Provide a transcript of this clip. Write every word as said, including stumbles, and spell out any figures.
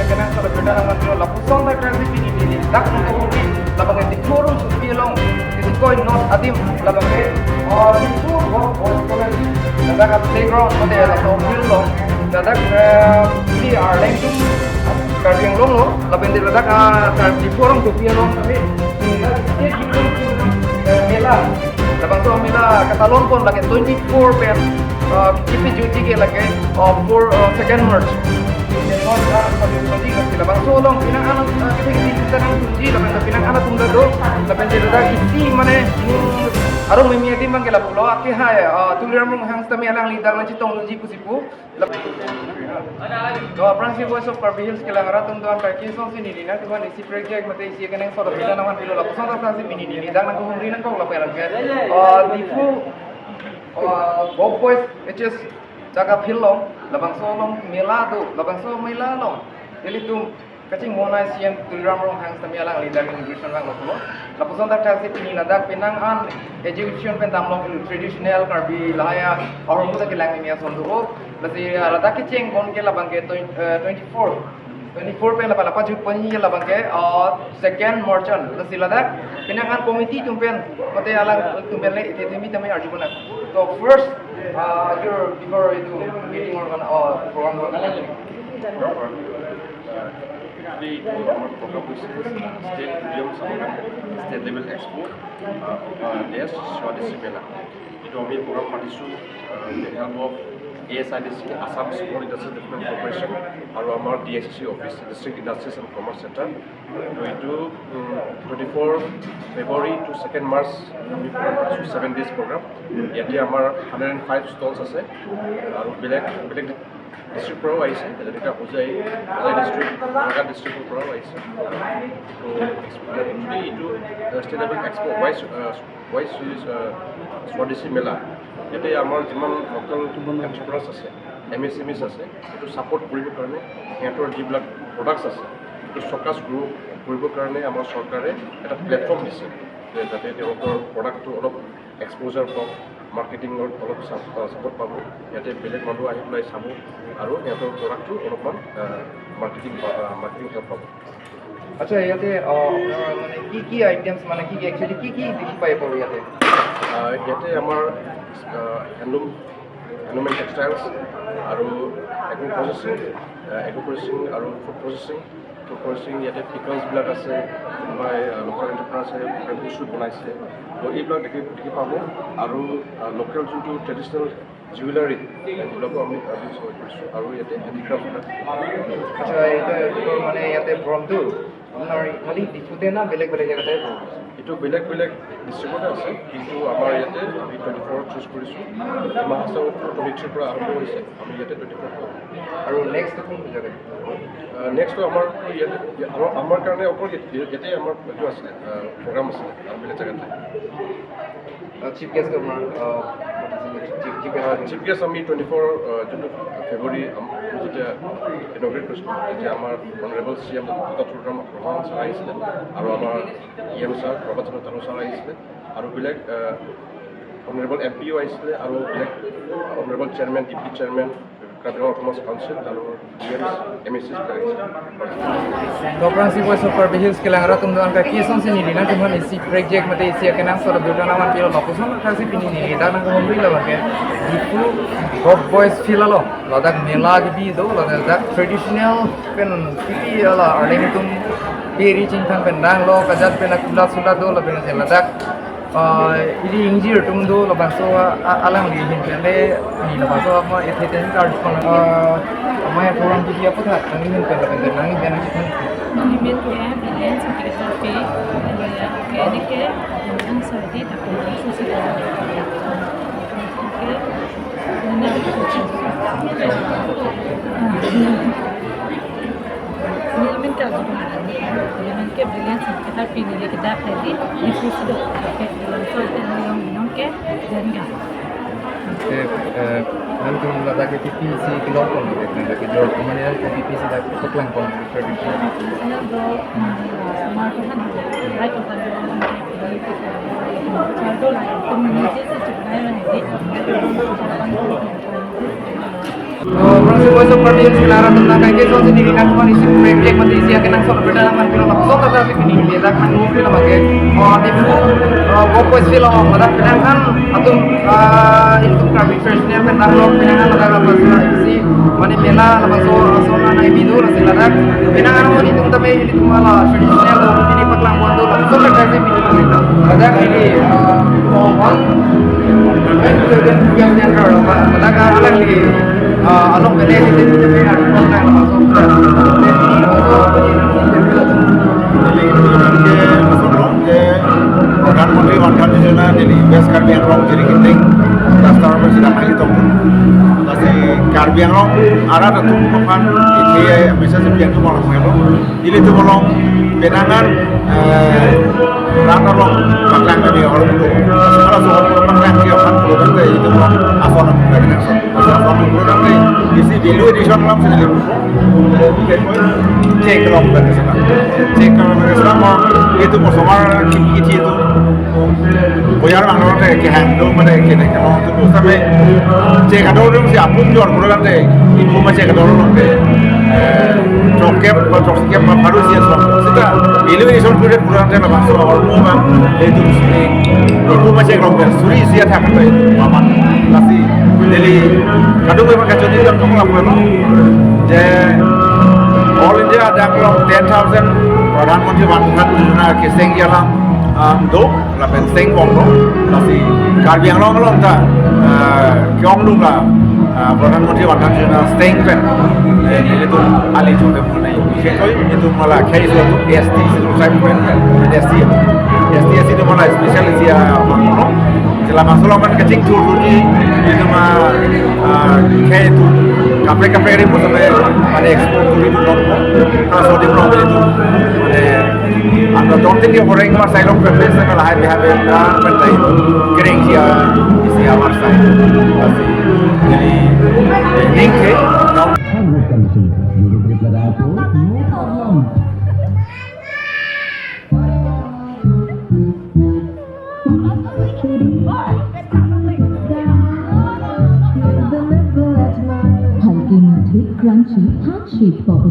Kenangsot abirta nangvanpilo, lapuson thakthaksi pini neli dak nangkehumri, labangke Diphu rongsopi along, Diphu koi not adim, labangke, uh, Diphu Govt Boys College, ladak a-playground mate laso field along, ladak, uh, ili arleng atum Karbi Anglong lo, lapen ladak, uh, Diphu rongsopi along kami, uh, mela, labangso mela katalon pon lake twenty-four pen, uh, kipijutji ke lake, uh, four, uh, second March. Labangso along penang an, uh, kethengsi kita nangdunji, lapen penang an atum ta do, lapen ladak isi mane, hmm, arong mimi adim abangke lapulo, akehai, uh, Tuliram Ronghang sitame alangli dak nangchetongnunji pusi pu. Lap-, to aphrangsi Voice of Karbi Hills kelang arat atum do-an kaike asonsi neli nangtumphan isi project mate isi kenangsot abirta nangvanpilo, lapuson thakthaksi pini neli dak nangkehumri nangkok lapen ke, uh, Diphu, uh, Govt Boys H S Jaga field along, labangso along mela do, labangso mela along ilitum kachingvai C M Tuliram Ronghang sitame alangli dak inauguration vanglo pulo. Lapuson thakthaksi pini ladak penang an exhibition pen damlong, traditional Karbi lahai ahormu ta kelang mimi ason do. Lasi, uh, ladak kecheng pon ke labangke twen-, uh, twenty-four. Twenty-four pen lapa lapa jut pon ke labangke, uh, second March an. Lasi ladak penang an committee atum pen, mate alangtum pen le, ite temi tami arju pon nang. So first, uh, your before itum meeting or, uh, program or Today এইটো আমাৰ প্ৰগ্ৰাম হৈছে state museum চাব কাৰণে state level এক্সপ', আহ, আহ, ডেছ স্বদেশী মেলা। এইটো আমি প্ৰগ্ৰাম পাতিছোঁ, আহ, with the help of A S I D C, Assam Small Industries Development Corporation, আৰু আমাৰ D I C C office, District Industries and Commerce Centre। তো এইটো, উম, twenty four February to second March আমি প্ৰগ্ৰাম পাতিছোঁ, ছেভেন ডেইজ প্ৰগ্ৰাম। ইয়াতে আমাৰ hundred and five stalls আছে আৰু বেলেগ বেলেগ ডিষ্ট্ৰিক্টৰ পৰাও আহিছে, যেনেকৈ হোজাই, হোজাই ডিষ্ট্ৰিক্ট, গোলাঘাট ডিষ্ট্ৰিক্টৰ পৰাও আহিছে। তো, actually এইটো, আহ, ষ্টেট লেভেল এক্সপ', ৱাই, আহ, ৱাই চুইজ, আহ, স্বদেশী মেলা, ইয়াতে আমাৰ যিমান লোকেল এণ্টাৰপ্ৰেনাৰ্ছ আছে, এম এছ এম ইজ আছে, সেইটো ছাপোৰ্ট কৰিবৰ কাৰণে সিহঁতৰ যিবিলাক প্ৰডাক্টছ আছে, সেইটো শ্ব'কেছ গ্ৰ' কৰিবৰ কাৰণে আমাৰ চৰকাৰে এটা প্লেটফৰ্ম দিছে, যে যাতে তেওঁলোকৰ প্ৰডাক্টটো অলপ এক্সপ'জাৰ পাওক, মাৰ্কেটিঙৰ অলপ ছাপ-, আহ, ছাপোৰ্ট পাব। ইয়াতে বেলেগ মানুহ আহি পেলাই চাব আৰু সিহঁতৰ প্ৰডাক্টটো অলপমান, আহ, মাৰ্কেটিং পা-, আহ, মাৰ্কেটিং হেল্প পাব। আচ্ছা, ইয়াতে, আহ, আপোনাৰ মানে কি কি আইটেমছ, মানে কি কি, একচুৱেলি কি কি দেখি পাই বাৰু ইয়াতে? আহ, ইয়াতে আমাৰ, আহ, হেণ্ডলুম, হেণ্ডলুম এণ্ড টেক্সটাইলছ আৰু এগ্ৰ' প্ৰচেছিং, আহ, এগ্ৰ' প্ৰচেছিং আৰু ফুড প্ৰচেছিং। ফুড প্ৰচেছিং, ইয়াতে পিকলছবিলাক আছে, কোনোবাই, আহ, লোকেল এণ্টাৰপ্ৰেনাৰ্ছে বেম্বু শ্বুট বনাইছে, তো এইবিলাক দেখি, দেখি পাব। আৰু, আহ, লোকেল যোনটো ট্ৰেডিশ্যনেল জুৱেলাৰী, এইবিলাকো আমি, আমি চাব পাৰিছোঁ। আৰু ইয়াতে হেণ্ডিক্ৰাফ্টবিলাক। আচ্ছা, এইটো, এইটো মানে ইয়াতে প্ৰগ্ৰামটো আপোনাৰ খালি ডিফুতে না বেলেগ বেলেগ জেগাতে প্ৰগ্ৰাম আছে? এইটো বেলেগ বেলেগ ডিষ্ট্ৰিক্টতে আছে, কিন্তু আমাৰ ইয়াতে আমি টুৱেণ্টি ফ'ৰ চুজ কৰিছোঁ। ডিমা হাছাওতো টুৱেণ্টি থ্ৰীৰ পৰা আৰম্ভ হৈছে, আমি ইয়াতে টুৱেণ্টি ফ'ৰ। আৰু নেক্সট কোনটো জেগাত? আহ, নেক্সটো আমাৰ ইয়াতে, আমাৰ, আমাৰ কাৰণে অকল ইয়াতে, ইয়াতে আমাৰ এইটো আছিলে, আহ, প্ৰগ্ৰাম আছিলে, আৰু বেলেগ জেগাত নাই। চিফ গেষ্ট আপোনাৰ, আহ, চিফ, চিফ গেষ্ট। আহ, চিফ গেষ্ট আমি টুৱেণ্টি ফ'ৰ, আহ, যোনটো ফেব্ৰুৱাৰী আম-, আমি যেতিয়া ইনগ্ৰেট কৰিছিলোঁ, তেতিয়া আমাৰ honourable C M doctor Tuliram Ronghang sir আহিছিলে আৰু আমাৰ E M sir, Prabhat Chandra Tanu sir আহিছিলে আৰু বেলেগ, আহ, অনাৰেবল এম পিও আহিছিলে আৰু বেলেগ honourable chairman, deputy chairman, Karbi Anglong autonomous council আৰু ডি এম, এম এ চি বিলাক আহিছিলে। To aphrangsi Voice of Karbi Hills kelang arat atum do-an kaike asonsi neli nangtumphan isi project mate isi akenangsot abirta nangvanpilo, lapuson thakthaksi pini neli dak nangkehumri labangke Diphu Govt Boys Field along ladak mela kebi do, ladak traditional pen kipi ala arleng atum peri chingthang pen danglo, kajat pen akula sula do, lapen ladak, ah, ili ingjir atum do, labangso a, a, alangli ahin pen le, ni labangso ama ethe ten kar pon, ah, ama ya program kipi aphuthak nangli ahin pen lapen nangli ahin pen. Neli amen ke Brilliant Singketa P, ke neli ke Brilliant Singketa P. Neli amen ke Brilliant Singketa P, neli ke dak tadi di Presido. Ke Brilliant Singketa P, neli amen ke Janga. Te, eh, nangtum ladak ke P P C kelong pon, ladak ke jor kumani ke P P C dak keklang pon, traditional. Traditional do, hmm, mar ko han, right ko han. Char do la, community se chukna ya ni. Oh, Bronze Voice of Karbi Hills kelang arat atum, kaike asonsi neli nangkok isi proyek mate isi akenangsot aberta nangman pilo lapuson ta si pini neli dak nangkok pilo abangke. Oh, Diphu, oh, Go Boys Field along ladak penang an atum, ah, ilitum Karbi traditional pen damlo, penang an ladak lapuson isi mane mela lapuson ason nai bidu lasi ladak penang an mane itum tame ilitum ala traditional lo pini paklang pon do lapuson ta si pini ladak ini, ah, oh, bang. Ladak alangli, ah, along pele di di di di di Neli ke masuk lo ke Pradhan Mantri Van Dhan Yojana, neli West Karbi Anglong Jirikinding cluster open sedang lagi tong. Lasi Karbi Anglong arat atum aphan ike message biang tu malam lo. Ilitum along penang an, eh, rat along paklang kami orang itu. Kalau soal paklang dia akan perlu tante ilitum along asal paklang asal. Asal asal perlu tante isi value addition alam sendiri. Cek along dari sana. Cek along dari sana mau itu mau somar kiki itu. Boyar mang lo te ke han do mane ke ne ke lo tu sampai cek kador dong si apun jor program te. Ibu ma cek kador dong te. Eh, chokep ba chokep ma baru si so. Sita ilu ini so program program te na bangso awal mo ma itu suri. Ibu ma cek lo suri si athak te mama. Lasi neli kadung ba kachodi dong kong lo. Je All India dak lo ten thousand Pradhan Mantri Van Dhan Yojana keseng ya lang, um, do lapen seng bom lo, lasi Karbi Anglong along ta, ah, ke-ong dum la, ah, Pradhan Mantri Van Dhan Yojana seng pen, eh, ilitum ali chonde pun nai. Kekoi itum mala khei so tu S T si tu sai pen, S T, S T, S T tu mala special isi abang lo. Sila masuk lo kan kachingthur tu di, itum ma, ah, khei tu kaprek kaprek ri musa me, pada explore tu di tu lo. Kalau so di lo tu, eh, Ando dong tin ke orang mas sai long pepes na lahai beha be na pentai kereng sia isi awar sai. Pasi. Jadi, eh, ning ke dong. Halki methi crunchy handshake pop.